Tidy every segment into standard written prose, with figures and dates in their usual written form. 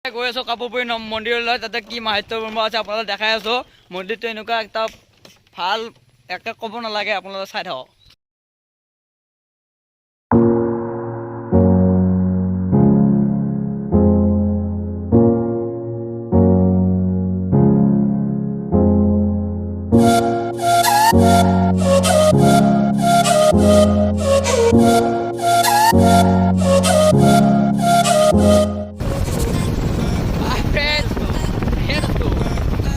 গৈ আছো কাপোৰপুৰি মন্দিৰলৈ। তাতে কি মাহাত্ম্য ব্ৰহ্ম আছে আপোনালোক দেখাই আছো। মন্দিৰটো এনেকুৱা এটা ভাল, একে ক'ব নালাগে, আপোনালোকে চাই থাকক।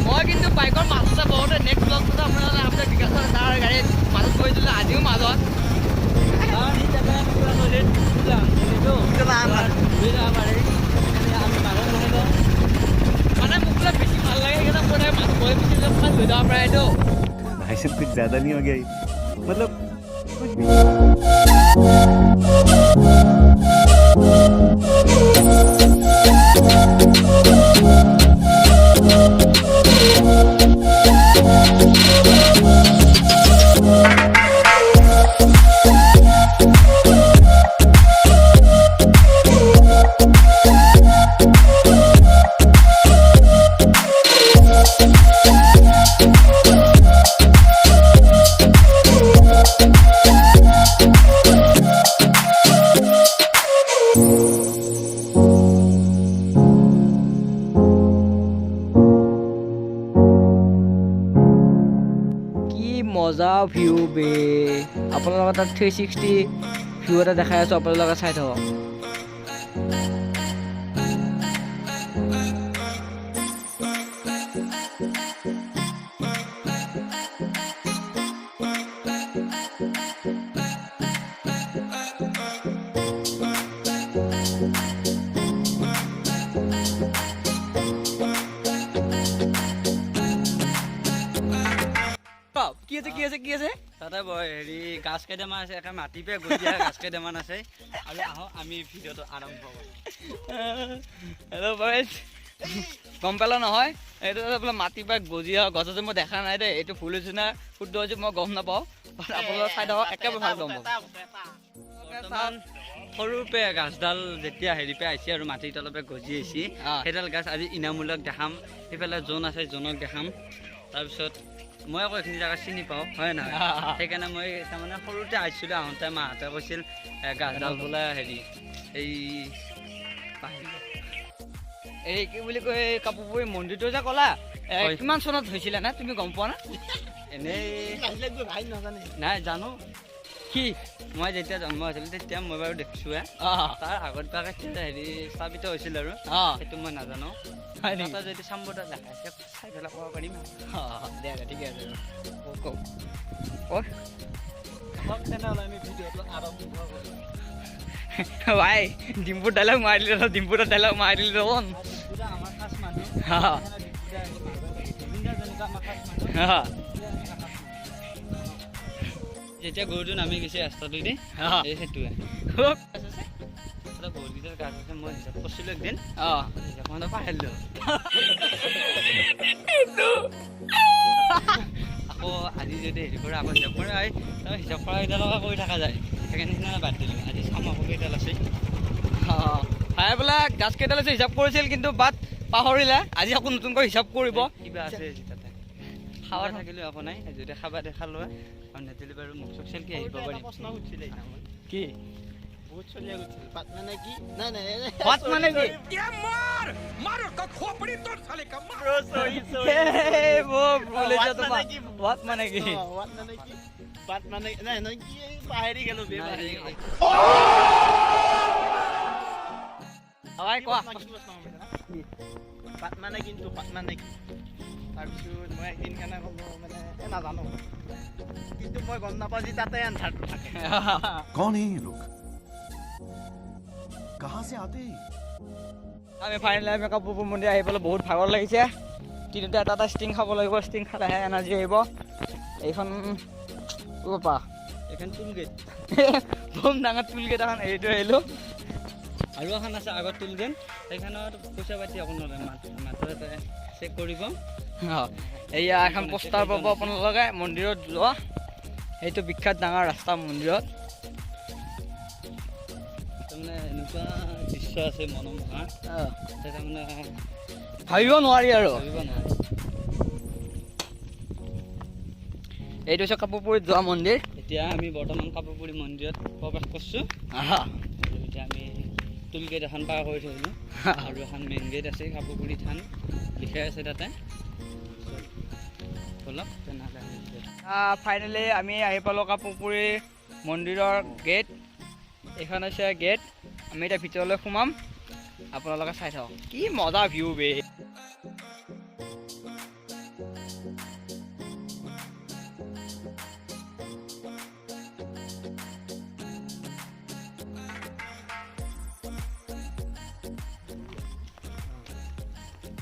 মই কিন্তু বাইকৰ মাজতে বহুতে নেক্সট ব্লগটোত আপোনালোকে আপোনাৰ বিকাশৰ তাৰ গাড়ীত মাজত বহিছিলোঁ, আজিও মাজত। মানে মোক বোলে বেছি ভাল লাগে, সেইকাৰণে মই মাজত বহি পিছে লৈ যাব পাৰে এইটো। भाई साहब, कुछ ज्यादा नहीं हो गया ये? मतलब कुछ भी। কি মজা ভিউ বে! আপোনালোকৰ তাত 360 ভিউ এটা দেখাই আছোঁ, আপোনালোকে চাই থাকক। কি আছে, কি আছে, কি আছে? তাতে হেৰি গাছ কেইটামান আছে, একে মাটি পে গজি অহা গাছ কেইটামান আছে। আৰু আহক, আমি ভিডিঅ'টো আৰম্ভ কৰোঁ। হেল্ল' বইজ, গম পালা নহয়? এইটো বোলে মাটিৰ পৰা গজি অহা গছ আছে। মই দেখা নাই দেই, এইটো ভুল হৈছে নে শুদ্ধ হৈছে মই গম নাপাওঁ। বাট আপোনালোকে চাই থাকক, একেবাৰে ভাল গম পাব। বৰ্তমান সৰুৰ পৰা গাছডাল যেতিয়া হেৰি পৰা আহিছে আৰু মাটিৰ তলৰ পৰা গজি আহিছে, সেইডাল গাছ আজি ইনামূলক দেখাম। সেইফালে জোন আছে, জোনক দেখাম। তাৰপিছত মই আকৌ এইখিনি জেগা চিনি পাওঁ, হয় নহয়? সেইকাৰণে মই তাৰমানে সৰুতে আহিছিলোঁ, আহোঁতে মাহঁতে কৈছিল, গাছডাল বোলে হেৰি এই পাহৰিলোঁ। এই কি বুলি কয়, এই কাপোৰপুৰি মন্দিৰটো যে ক'লা, কিমান চনত হৈছিলে না তুমি গম পোৱা না? এনেই নাই জানো। কি? মই যেতিয়া জন্ম হৈছিলোঁ তেতিয়া মই বাৰু দেখিছোঁৱে। তাৰ আগত বা কেতিয়া হেৰি স্থাপিত হৈছিল আৰু সেইটো মই নাজানো। হয় নেকি? তাতে যদি চাম্বৰ্ডত দেখাইছে, চাই পেলাই ক'ব পাৰিম। অ, দে দে, ঠিকে আছে। কওক কওক। তেনেহ'লে আমি ভিডিঅ'টো আৰম্ভ কৰোঁ। ভাই, ডিম্পুৰ ডাইলগ মাৰি দিলে, ডিম্পুৰ ডাইলগ মাৰি দিলে দেখোন। ডিম্পুদা আমাৰ খাচ মানুহ। সেইকাৰণে ডিম্পুদা হেৰি মাৰিব লাগে। জুবিনদা যেনেকুৱা আমাৰ খাচ মানুহ, ডিম্পুদা এনেকুৱা খাচ মানুহ। যেতিয়া গৰুটো নামি গৈছে ৰাস্তাটোৱেদি, এই সেইটোৱে গাছ আছে। তাতে বহুতকেইডাল গাছ আছে, মই হিচাপ কৰিছিলোঁ একদিন, হিচাপ মানে পাহৰিলোঁ। আকৌ আজি যদি হেৰি কৰে, আকৌ হিচাপ কৰে, এই হিচাপ কৰা কেইডালকে কৰি থকা যায়। সেইকাৰণে সিদিনা বাদ দিলোঁ। আজি চাম আকৌ কেইডাল আছে। ভাই বোলে গাছ কেইডাল আছে হিচাপ কৰিছিল, কিন্তু বাট পাহৰিলে। আজি আকৌ নতুনকৈ হিচাপ কৰিব। কিবা আছে তাতে খাৱা থাকিলেও একো নাই, যদি খাবা দে খালোৱে আৰু নেদিলে বাৰু মুখ চুখ চেলকি আহিব পাৰিম। প্ৰশ্ন সুধিছিল সেইদিনাখন। কি? বহুত চলিয়া সুধিছিল, পাত মানে কি? নাই নাই। পাত মানে কি? Sorry, sorry. এই বৰ ভুল হৈছে what মানে তোমাৰ। কি? What মানে কি? What মানে কি? পাত মানে নাই নাই কি, পাহৰি গেলো বে, নাই, পাহৰি এই- গেলো। ভাই, কোৱা। কি প্ৰশ্ন সুধিছে না? পাত মানে কিন্তু পাত মানে কি? তাৰপিছত মই একদিন কেনে ক'লো মানে এ নাজানো, কিন্তু মই গম নাপাওঁ যে তাতে এনচাৰটো থাকে। कौन है ये लोग? कहाँ से आते हैं? আমি ফাইনেলি আমি কাপোৰপুৰ মন্দিৰ আহি পেলাই বহুত ভাগৰ লাগিছে। তিনিটা এটা এটা ষ্টিং খাব লাগিব, ষ্টিং খালেহে এনাৰ্জি আহিব। এইখন পাপা। এইখন টুল গেট। বম ডাঙৰ টুল গেট এখন এৰি থৈ আহিলোঁ। আৰু এখন আছে আগত টুল গেট, সেইখনত পইচা পাতি একো নলয়, মাত্ৰ চেক কৰিব। এয়া এখন পোষ্টাৰ পাব আপোনালোকে মন্দিৰত যোৱা, সেইটো বিখ্যাত ডাঙৰ ৰাস্তা মন্দিৰত। তাৰমানে এনেকুৱা দৃশ্য আছে মনোমোহা, তাৰমানে ভাবিব নোৱাৰি আৰু। ভাবিব নোৱাৰি। এইটো হৈছে কাপোৰপুৰীত যোৱা মন্দিৰ। এতিয়া আমি বৰ্তমান কাপোৰপুৰী মন্দিৰত প্ৰৱেশ কৰিছোঁ। এতিয়া আমি টোল গেট এখন পাৰ কৰি থৈছিলোঁ আৰু এখন মেইন গেট আছে, কাপোৰপুৰী থান লিখাই আছে তাতে। ব'লক তেনেহ'লে। ফাইনেলি আমি আহি পালোঁ কাপোৰপুৰী মন্দিৰৰ গেট। এইখন হৈছে গেট। আমি এতিয়া ভিতৰলৈ সোমাম, আপোনালোকে চাই থাকক কি মজা ভিউ বে।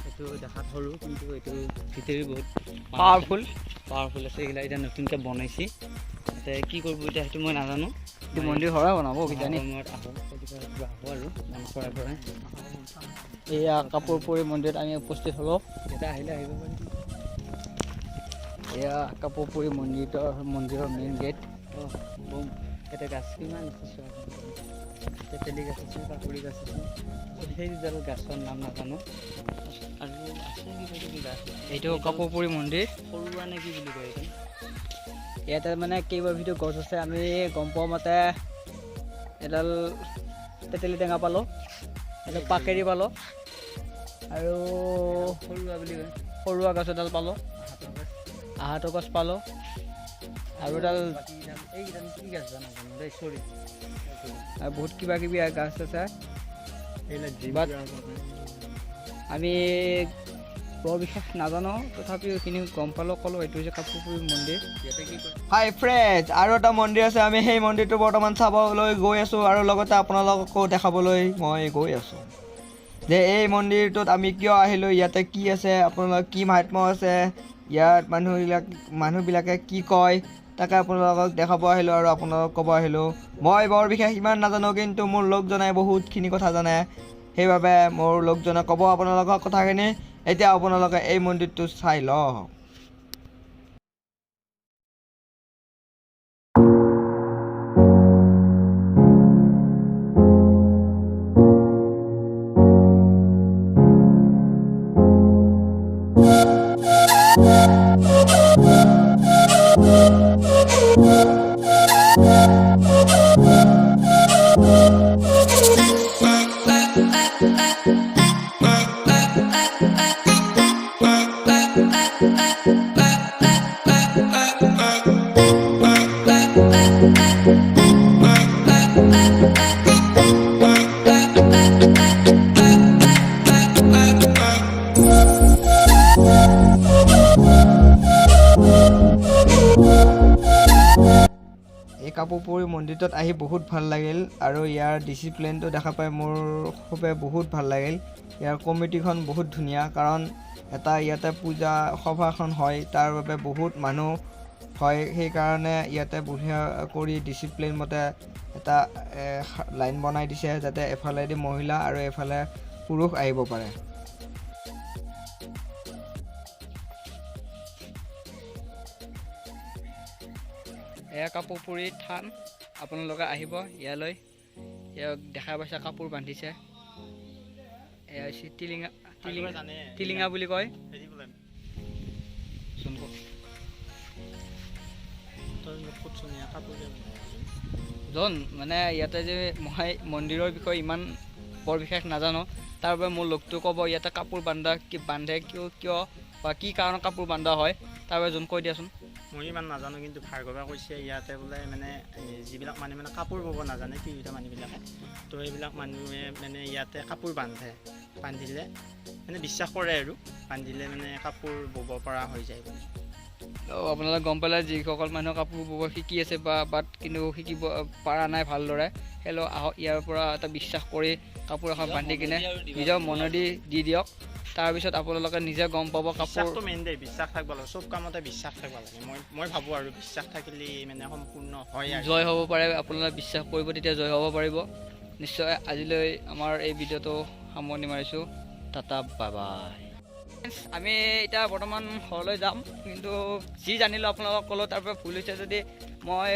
এইটো দেখাত সৰু কিন্তু এইটো ভিতৰি বহুত পাৱাৰফুল। পাৱাৰফুল আছে। এইগিলা এতিয়া নতুনকৈ বনাইছে, তাতে কি কৰিব এতিয়া সেইটো মই নাজানো। এইটো মন্দিৰ সৰাই বনাব কিজানি। আহোঁ কিবা আহোঁ আৰু পৰাই পৰাই। এয়া কাপোৰপুৰী মন্দিৰত আমি উপস্থিত হ'লোঁ। এতিয়া আহিলে আহিব পাৰিম। এয়া কাপোৰপুৰী মন্দিৰৰ মেইন গেট। অঁ বম, ইয়াতে গাছ কিমান আছে চোৱা, তেতেলী গাছ আছে, পাকুৰি গাছ আছে, সেইডাল গাছৰ নাম নাজানো। আৰু আছে কিবা কিবি গাছ। এইটো কাপোৰপুৰী মন্দিৰ। সৰুৱা নে কি বুলি কয় এইটো। ইয়াতে মানে কেইবাবিধো গছ আছে। আমি গম পোৱা মতে এডাল তেতেলী টেঙা পালোঁ, এডাল পাকেৰি পালোঁ, আৰু সৰুৱা বুলি কয়, সৰুৱা গছ এডাল পালোঁ, আহাটো গছ পালোঁ, আৰু এডাল আৰু বহুত কিবা কিবি গাছ আছে। আমি বৰ বিশেষ নাজানো, তথাপিও এইখিনি গম পালোঁ ক'লোঁ। এইটো হৈছে কাপোৰপুৰী মন্দিৰ। হাই ফ্ৰেণ্ডছ, আৰু এটা মন্দিৰ আছে, আমি সেই মন্দিৰটো বৰ্তমান চাবলৈ গৈ আছোঁ আৰু লগতে আপোনালোককো দেখাবলৈ মই গৈ আছোঁ যে এই মন্দিৰটোত আমি কিয় আহিলোঁ, ইয়াতে কি আছে, আপোনালোক কি মাহাত্ম্য আছে, ইয়াত মানুহবিলাকে কি কয়, তাকে আপোনালোকক দেখাব আহিলোঁ আৰু আপোনালোকক ক'ব আহিলোঁ। মই বৰ বিশেষ ইমান নাজানো, কিন্তু মোৰ লোকজনে বহুতখিনি কথা জানে, সেইবাবে মোৰ লোকজনে ক'ব আপোনালোকক কথাখিনি। এতিয়া আপোনালোকে এই মন্দিৰটো চাই লওক। এই কাপোৰপুৰী মন্দিৰটোত আহি বহুত ভাল লাগিল আৰু ইয়াৰ ডিচিপ্লিনটো দেখা পাই মোৰ খুবেই বহুত ভাল লাগিল। ইয়াৰ কমিটিখন বহুত ধুনীয়া, কাৰণ এটা ইয়াতে পূজা সভাখন হয়, তাৰ বাবে বহুত মানুহ হয়, সেইকাৰণে ইয়াতে বঢ়িয়া কৰি ডিচিপ্লিন মতে এটা লাইন বনাই দিছে, যাতে এফালেদি মহিলা আৰু এফালে পুৰুষ আহিব পাৰে। এয়া কাপোৰপুৰী থান, আপোনালোকে আহিব ইয়ালৈ। ইয়াক দেখা পাইছে কাপোৰ বান্ধিছে, এয়া হৈছে টিলিঙা, টিলিঙা বুলি কয়। জন মানে ইয়াতে যে মই মন্দিৰৰ বিষয়ে ইমান বৰ বিশেষ নাজানো, তাৰ বাবে মোৰ লোকটো ক'ব ইয়াতে কাপোৰ বান্ধা কি বান্ধে, কিয় কিয় বা কি কাৰণত কাপোৰ বান্ধা হয়, তাৰ বাবে যোন কৈ দিয়াচোন। মই ইমান নাজানো, কিন্তু ভাৰ্গৱে কৈছে ইয়াতে বোলে মানে যিবিলাক মানুহে মানে কাপোৰ বব নাজানে তিৰোতা মানুহবিলাকে, তো এইবিলাক মানুহে মানে ইয়াতে কাপোৰ বান্ধে, বান্ধিলে মানে বিশ্বাস কৰে আৰু বান্ধিলে মানে কাপোৰ বব পৰা হৈ যায় বুলি। আপোনালোকে গম পালে যিসকল মানুহে কাপোৰ বব শিকি আছে বা বাট কিন্তু শিকিব পৰা নাই ভালদৰে, সেইলোক আহক ইয়াৰ পৰা এটা বিশ্বাস কৰি কাপোৰ এখন বান্ধি কিনে নিজৰ মনেদি দি দিয়ক, তাৰপিছত আপোনালোকে নিজে গম পাব। কাপোৰ মেইন দেই, বিশ্বাস থাকিব লাগে, চব কামতে বিশ্বাস থাকিব লাগে। মই ভাবোঁ আৰু বিশ্বাস থাকিলে মানে সম্পূৰ্ণ হয়, জয় হ'ব পাৰে। আপোনালোকে বিশ্বাস কৰিব তেতিয়া জয় হ'ব পাৰিব নিশ্চয়। আজিলৈ আমাৰ এই ভিডিঅ'টো সামৰণি মাৰিছোঁ, টাটা বাই বাই। আমি এতিয়া বৰ্তমান ঘৰলৈ যাম, কিন্তু যি জানিলোঁ আপোনালোকক ক'লোঁ, তাৰ পৰা ভুল হৈছে যদি মই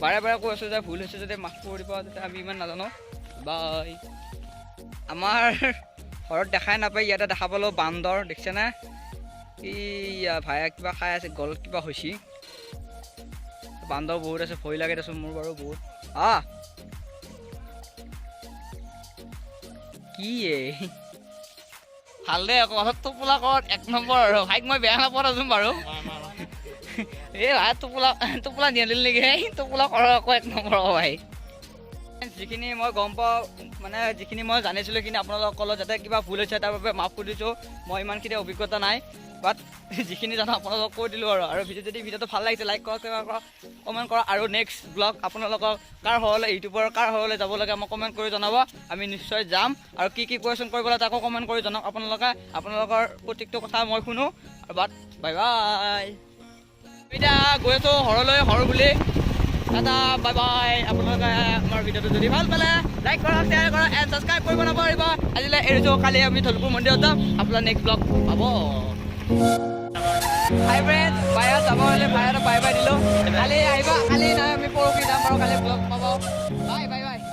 বাৰে বাৰে কৈ আছোঁ যে ভুল হৈছে যদি মাফ কৰি দিব, তেতিয়া আমি ইমান নাজানো। বাই। আমাৰ ঘৰত দেখাই নাপায়, ইয়াতে দেখা পালোঁ বান্দৰ, দেখিছেনে? ইয়া ভাইয়া কিবা খাই আছে, গলত কিবা হৈছে। বান্দৰ বহুত আছে, ভয় লাগে দেচোন মোৰ বাৰু বহুত। কি এই ভাল দেই আকৌ, অলপ টোপোলা ক'ত এক নম্বৰ আৰু। ভাইক মই বেয়া নাপাওঁ দেচোন বাৰু। এই ভাই টোপোলা টোপোলা নিয়ালিল নেকি? এই টোপোলা কৰ আকৌ এক নম্বৰ আকৌ ভাই। যিখিনি মই গম পাওঁ, মানে যিখিনি মই জানিছিলোঁ সেইখিনি আপোনালোকক ক'লোঁ, যাতে কিবা ভুল হৈছে তাৰ বাবে মাফ কৰি দিছোঁ। মই ইমানখিনি অভিজ্ঞতা নাই, বাট যিখিনি জানো আপোনালোকক কৈ দিলোঁ আৰু। আৰু ভিডিঅ' যদি ভিডিঅ'টো ভাল লাগিছে, লাইক কৰক, শ্বেয়াৰ কৰক, কমেণ্ট কৰক। আৰু নেক্সট ব্লগ আপোনালোকক কাৰ ঘৰলৈ, ইউটিউবৰ কাৰ ঘৰলৈ যাব লাগে আমাক কমেণ্ট কৰি জনাব, আমি নিশ্চয় যাম। আৰু কি কি কুৱেশ্যন কৰিব লাগে তাকো কমেণ্ট কৰি জনাওক আপোনালোকে। আপোনালোকৰ প্ৰত্যেকটো কথা মই শুনো। আৰু বাট বাই বাই, এতিয়া গৈ আছোঁ ঘৰলৈ, ঘৰ বুলি। Tata bye bye. আপোনালোকে আমাৰ ভিডিঅ'টো যদি ভাল পালে লাইক কৰক, শ্বেয়াৰ কৰক এণ্ড ছাবস্ক্ৰাইব কৰিব নাপাহৰিব। আজিলৈ এৰিছোঁ, কালি আমি ধলপুৰ মন্দিৰত যাম, আপোনাৰ নেক্সট ব্লগ পাব। হাই ফ্ৰেণ্ড, বাহিৰত যাব হ'লে বাহিৰত বাই বাই দিলোঁ। কালি আহিবা, কালি নাই আমি পৰহি যাম বাৰু, কালি ব্লগ পাব। Bye bye bye.